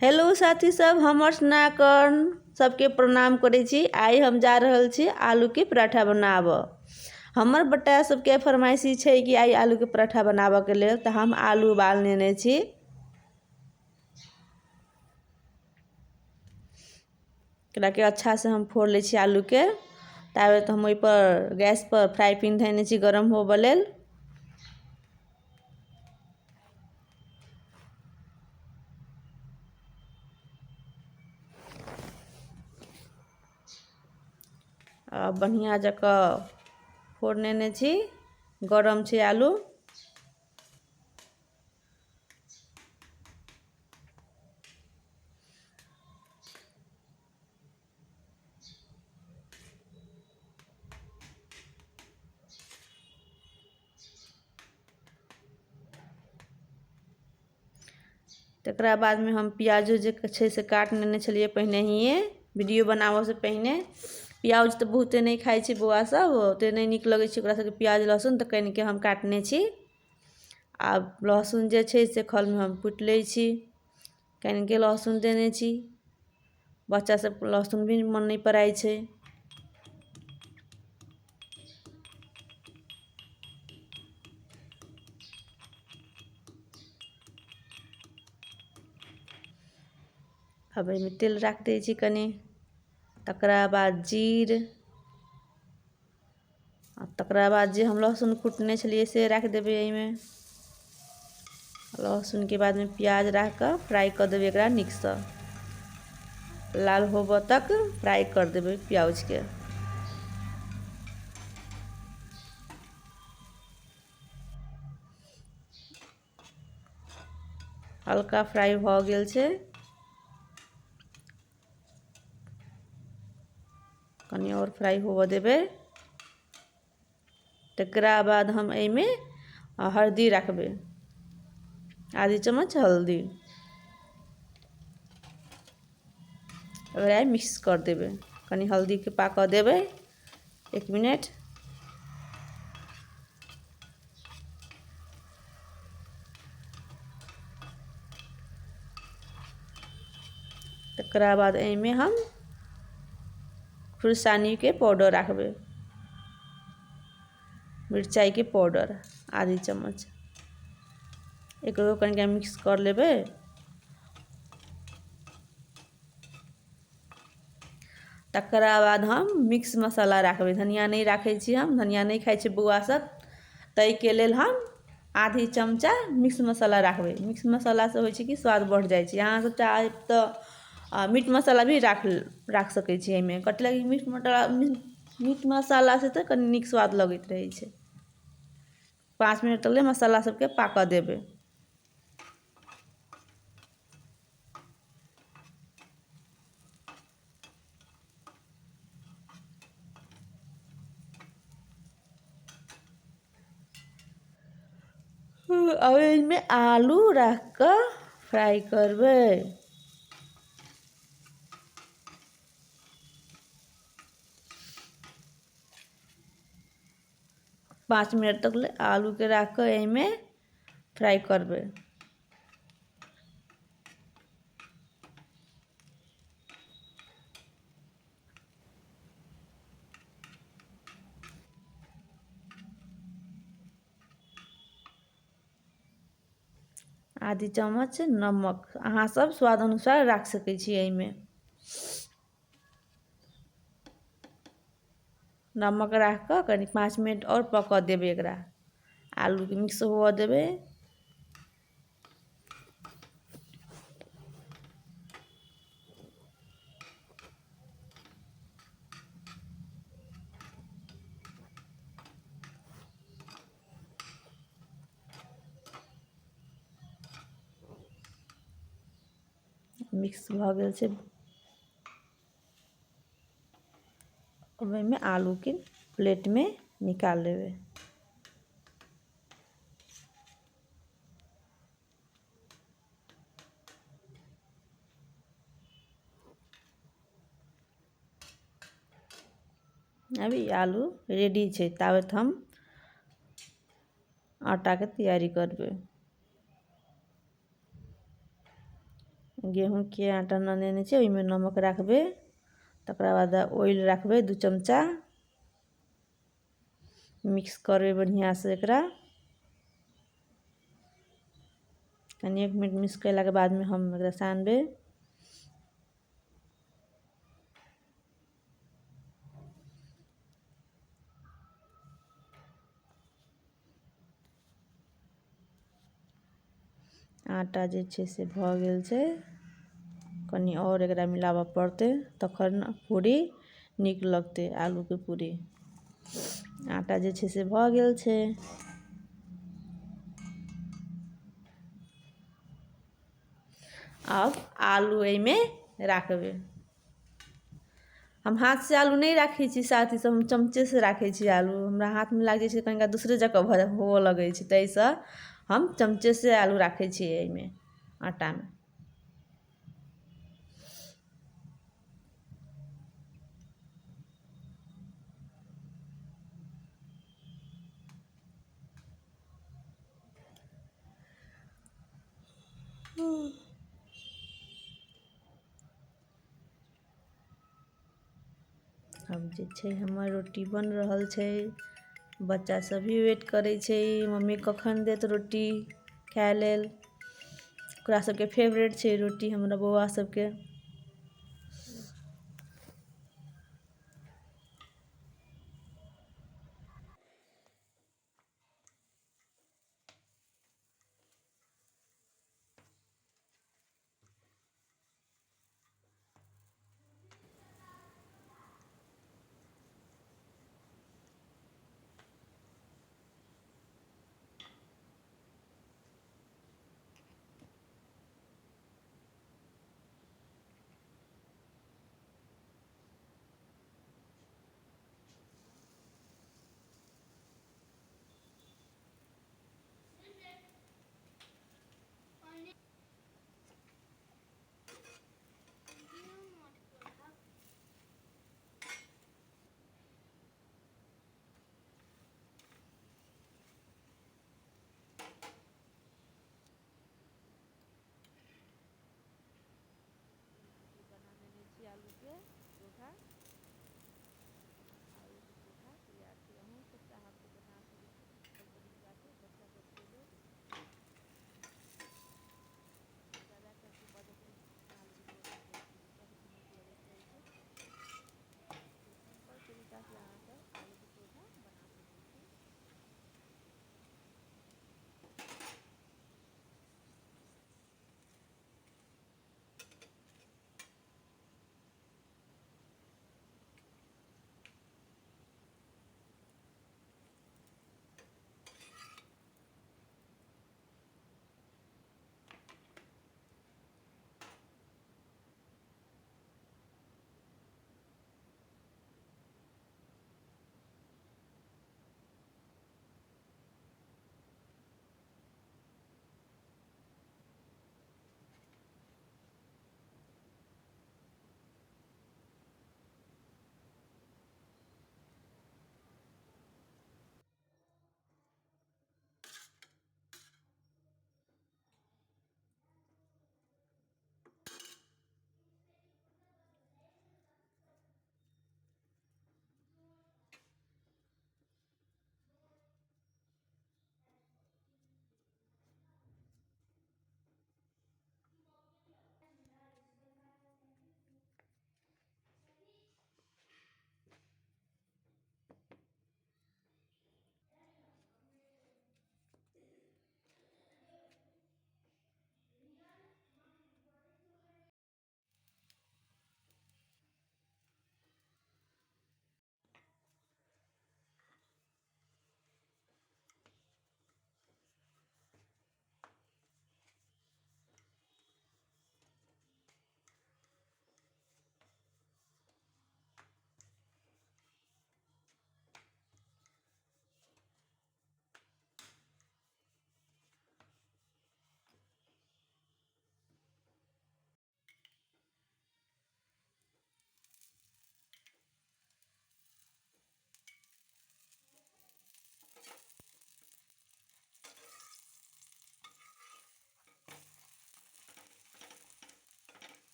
Hello साथी सब, हम अर्चना कर्ण सबके प्रणाम करै छी। आइ हम जा रहल छी आलूके पराठा बनाबऽ। हमर बेटा सबके फरमाइशी छै कि आइ आलूके पराठा बनाबऽके लेल, तऽ हम आलू उबाल लेने छी। एकरा के अच्छा से हम फोड़ लै छी आलूके। ताबे तऽ हम ओहिपर गैसपर फ्राई पैन धयने छी गरम होबऽ लेल। आ बढ़िआँ जकाँ फोड़ लेने छी, गरम छै आलू। तकरा बादमे हम प्याजो जे छै से काटि लेने छलियै पहिनहिए, वीडियो बनाबऽसँ पहिने। प्याज तऽ बहुते नहि खाइ छै बौआ सब, ओते नहि नीक लगै छै ओकरा सबके प्याज लहसुन, तऽ कनिके हम काटने छी। आब लहसुन जे छै से खलमे हम कुटि लै छी, कनिके लहसुन देने छी। बच्चा सबके लहसुन भी मन नहि पड़ै छै। आब एहिमे तेल राखि दै छी कनि, तकरा बाद जीर, आ तकरा बाद जे हम लहसुन कुटने छलियै से राखि देबै एहिमे। लहसुनके बादमे प्याज राखिकऽ फ्राइ कऽ देबै एकरा नीकसँ, लाल होबऽ तक फ्राइ कर देबै प्याजके। हल्का फ्राइ भऽ गेल छै, कनि आओर फ्राइ होबऽ देबै। तकरा बाद हम एहिमे हल्दी राखबै, आधी चम्मच हल्दी। ओकरा मिक्स कर देबै, कनि हल्दीके पाकऽ देबै 1 मिनट। तकरा बाद एहिमे हम खुरसानीके पाउडर राखबै, मिरचाइके पाउडर आधी चम्मच। एकरो कनिका मिक्स कर लेबै। तकरा बाद हम मिक्स मसाला राखबै, धनिया नहि राखै छी हम, धनिया नहि खाइ छै बौआ सब, ताहिके लेल हम आधी चमचा मिक्स मसाला राखबै। मिक्स मसालासँ होइ छै कि स्वाद बढ़ि जाइ छै। अहाँ सब चाहब तऽ मीट मसाला भी राख सकै छी एहिमे, कथी लागी मीट मसालासँ तऽ कनि नीक स्वाद लगैत रहै छै। 5 मिनट तक मसाला सबके पाकऽ देबै। अब एहिमे आलू राखिकऽ फ्राइ करबै। पाँच मिनट तक ले आलूके राखिकऽ एहिमे फ्राइ करबै। आधी चम्मच नमक, अहाँ सब स्वाद अनुसार राखि सकै छी एहिमे। नमक राखिकऽ कनि 5 मिनट आओर पकऽ देबै एकरा, आलूके मिक्स हुअ देबै। मिक्स भऽ गेल छै। अब एहिमे आलूके प्लेटमे निकाल लेबै। अभी आलू रेडी छै। ताबत हम आटाके तैयारी करबै। गेहूँके आटा नेने छै, ओहिमे नमक राखबै, तकरा बाद ऑयल राखबै 2 चमचा। मिक्स करबै बढ़िआँसँ एकरा। कनि 1 मिनट मिक्स कयलाके बादमे हम एकरा सानबै। आटा जे छै से भऽ गेल छै, कनि आओर एकरा मिलाबऽ पड़तै तखन पूरी नीक लगतै, आलूके पूरी। आटा जे छै से भऽ गेल छै। आब आलू एहिमे राखबै। हम हाथसँ आलू नहि राखै छी साथी सब, हम चमचेसँ राखै छी आलू। हमरा हाथमे लागि जाइ छै कनिका दोसरे जकाँ भऽ होअ लगै छै, ताहिसँ हम चमचेसँ आलू राखै छियै एहिमे आटामे। आब जे छै हमर रोटी बनि रहल छै। बच्चा सब भी वेट करै छै, मम्मी कखन देत रोटी खाय लेल। ओकरा सबके फेवरेट छै रोटी, हमरा बौआ सबके।